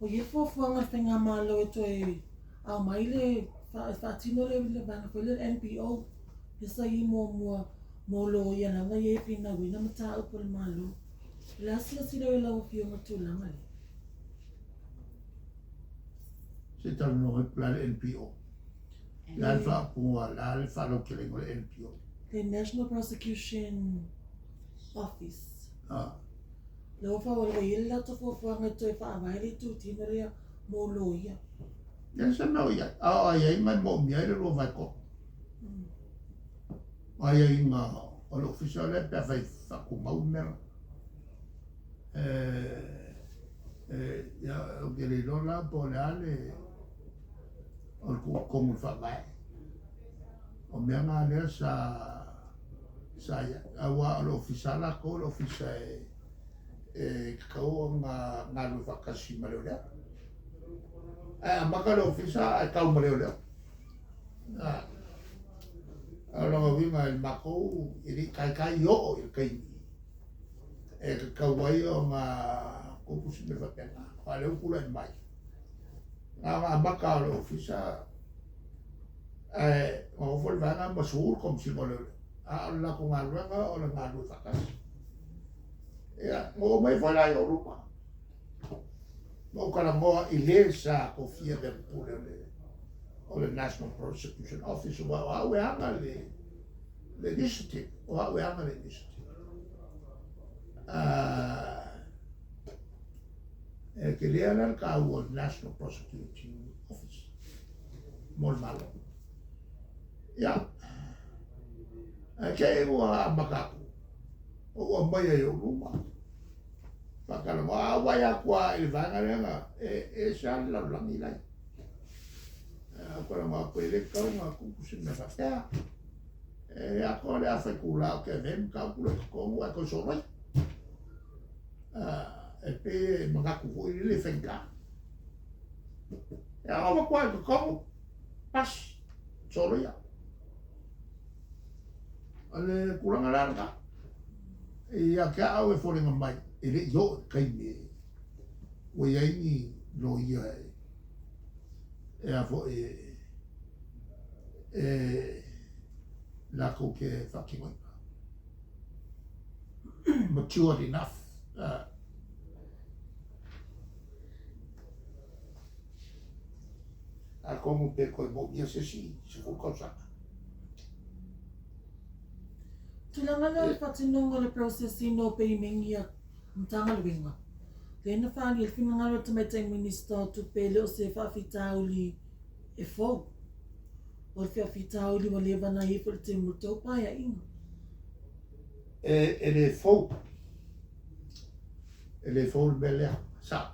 Ua i ai fuafuaga a le Faigamalo e toe aumai le faatino le vaega foi lea o le NPO lea sa i ai muamua mo loia leaga e i ai finauina mataupu a le Malo. O le a silasila i ai lau Afioga i le tulaga lea? Se i talanoa mai po o le a le NPO. Le a le faaupuga, le a le faalautelega o le NPO? The National Prosecution Office. Ah. Lea ua fau ua i ai le latou fuafuaga e toe faavae le itutino lea mo loia. Ia se mea o i ai. A o aiaiga e moomia ai le 2/3. O aiaiga o le ofisa lea pe afai e faatumau le mea la. Ia, ou te le iloa la po o le a le o le tuu i totonu o le faavae. O mea na lea sa sa i ai. Aua o le ofisa lava latou o le ofisa e e tatau ona galulue faatasi ma leoleo. Ae amata le ofisa ae tau ma leoleo. A o lona uiga i le matou e le i taitai oo i le taimi e tatau ai ona tupu se mea faapena. Aua o lea ua tulai mai, na ona amata lava o le ofisa ae na nofo le vaega ma sue le Komesina o Leoleo. A o le latou galuega o le galulue faatasi. Ia, na oo mai foi la i ou luma, ma ou talanoa i le sa tofia e ma pule o le o le National Prosecution Office, aua o au e ana le le initiative, o au e ana le initiative. E tele la le taua o le National Prosecuting Office mo le Malo. Ia, ae te i ua amata atu, ou aumaia i ou luma, faatalanoa, a ou vaai atu lava i le vaega lea na, e ese lava le lalolagi la e i ai. Ou talanoa atu e le tatau ona tupu se mea faapea. E atoa le afa itula ou te avea ai le mataupu lea i totonu ae toe solo ai. E pei e manatu foi lele e faigata. E oo atu lava i totonu, pasi, soloia. O le tulaga la lena. Ia te au e foliga mai e le i oo i le taimi ua i ai ni loia e a foi e latou te faatinoina. Matured enough. Atonu pe toe moomia se isi 10 tausaga. Tulaga lea o le faatinoga o le processing o peimeni a Matagaluega, lea na faaalia le finagalo o le Tamaitai Minista o Tupe e le o se faafitauli e fou. O le faafitauli ua leva ona i ai foi i le taimi o le tou paeaiga. E le fou. E le fou le mea lea, sao.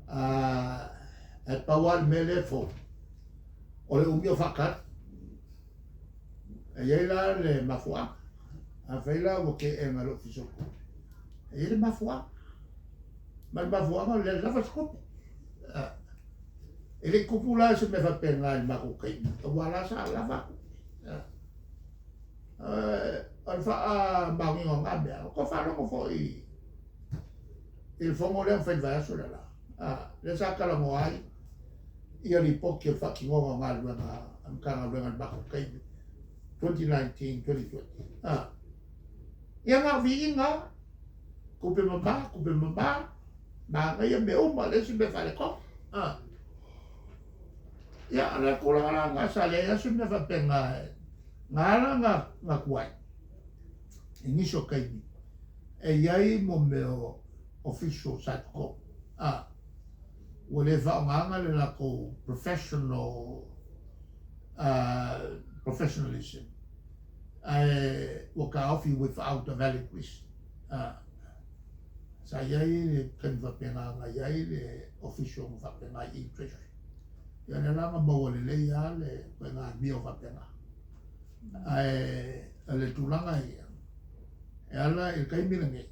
Ae pau lava le mea lea e fou, o le umi o faatali. E i ai la le mafuaaga. Afai la ua teena e le Ofisa o le Tupe, e i ai le mafuaaga. Ma le mafuaaga o le leai lava se tupe. E le i tupu la se mea faapena i le matou taimi, aua la sa lava tupe. O le faamaoniga o na mea, ua tou faalogo foi i le fono lea na fai i le vaiaso lea la, lea sa talanoa ai ia lipoti o le faatinoga o galuega a Matagaluega i le matou taimi 2019-2020. Ia na o viiga lava, tupe mama, tupe mama, manaia mea uma, leai se mea faaletonu. Ia, o le tulaga la lena sa leai lava se mea faapena na ala ona tuai i nisi o taimi e i ai mo mea o officials sa i totonu, a, ua le faaaogaina le latou professional professionalism ae ua taofi without a valid reason. A, sa i ai le taimi faapena na i ai le official na faapena i i Treasury. Ia lea la na maua lelei lava le ituaiga amio faapena. Ae o le tulaga ia, e ala i le taimi lenei,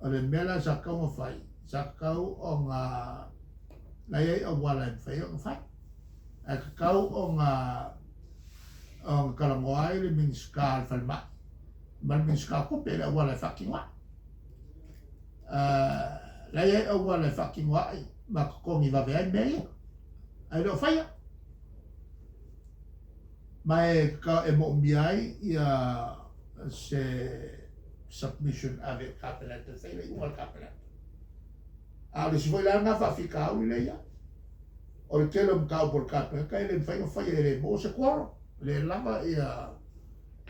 o le mea la sa tatau ona fai, sa tatau ona la e i ai auala e mafai ai ona fai. Ae tatau ona ona talanoa ai le Minisita o le Falemai ma le Minisita o Tupe i le auala e faatino ai. La e i ai auala e faatino ai ma totogi vave ai mea ia, ae le o faia. Ma e e moomia ai ia se submission ave i le Kapeneta e fai le iuga a le Kapeneta. A o le isi foi la lena faafitauli lea e i ai, o le tele o mataupu a le Kapeneta e le mafai ona faia e le maua se quorum, e le lava ia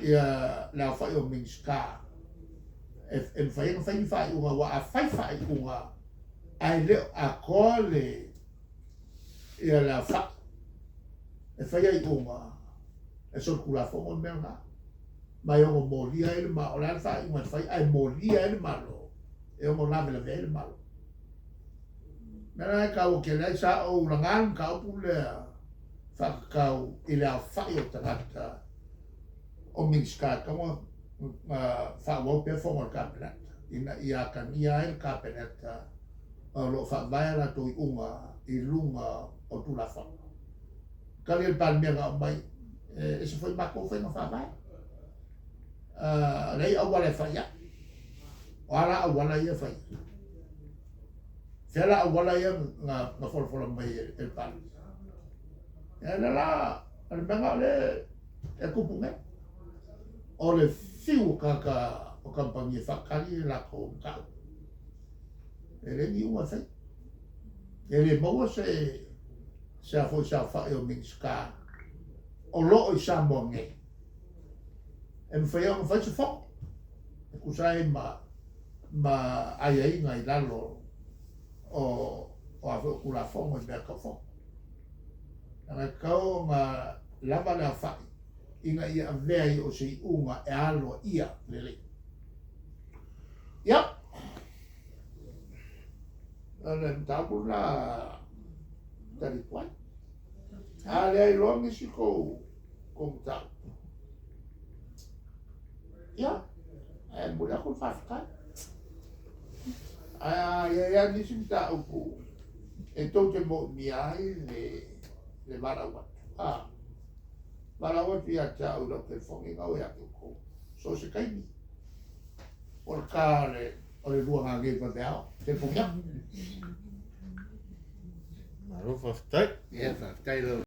ia le aofai o Minisita e mafai ai ona fai ni faaiuga aua a fai faaiuga ae le o atoa le ia le aofai e faia iuga e solitulafono le mea lena ma e ono molia ai le Malo. O le a le faaiuga e fai ae molia ai le Malo, e ono lavelave ai le Malo. O le mea lena e taua tele ai, sa ou laga le mataupu lea faatatau i le aofai o tagata o Minisita e tatau ona faaauau pea fono a le Kapeneta ina ia atagia ai le Kapeneta o lo o faavae a latou iuga i luga o Tulafono. Tali a le Palemia na aumai, e ese foi matou faiga faavae. Leai auala e fai ai. O a la auala ia e fai ai? Fea la auala ia na folafola mai e le Palemia? Ia lea la, o le mea lena o lea e tupu nei. O le fiu o tagata o kamupani e faatali le latou mataupu. E leai ni iuga e faia. E le maua se se a foi se aofai o Minisita o lo o i Samoa nei e mafai ai ona fai se fono e tusa ai ma ma aiaiga i lalo o o a foi o Tulafono i mea tau fono. Leaga e tatau ona lava le aofai ina ia avea ai o se iuga e aloaia lelei. Ia, o le mataupu lena tali atu ai. A lea iloa nisi tou tou mataupu. Ia, ae momoli atu le faafetai. Ae a i ai lava nisi mataupu e tou te moomia ai le le valaau atu, a valaau atu ia te au i lau telefoni na ua ia te outou, so o se taimi. O le ta o le 2 nanei vaveao, telefoni atu. Malo faafetai. Ia, faafetai lau.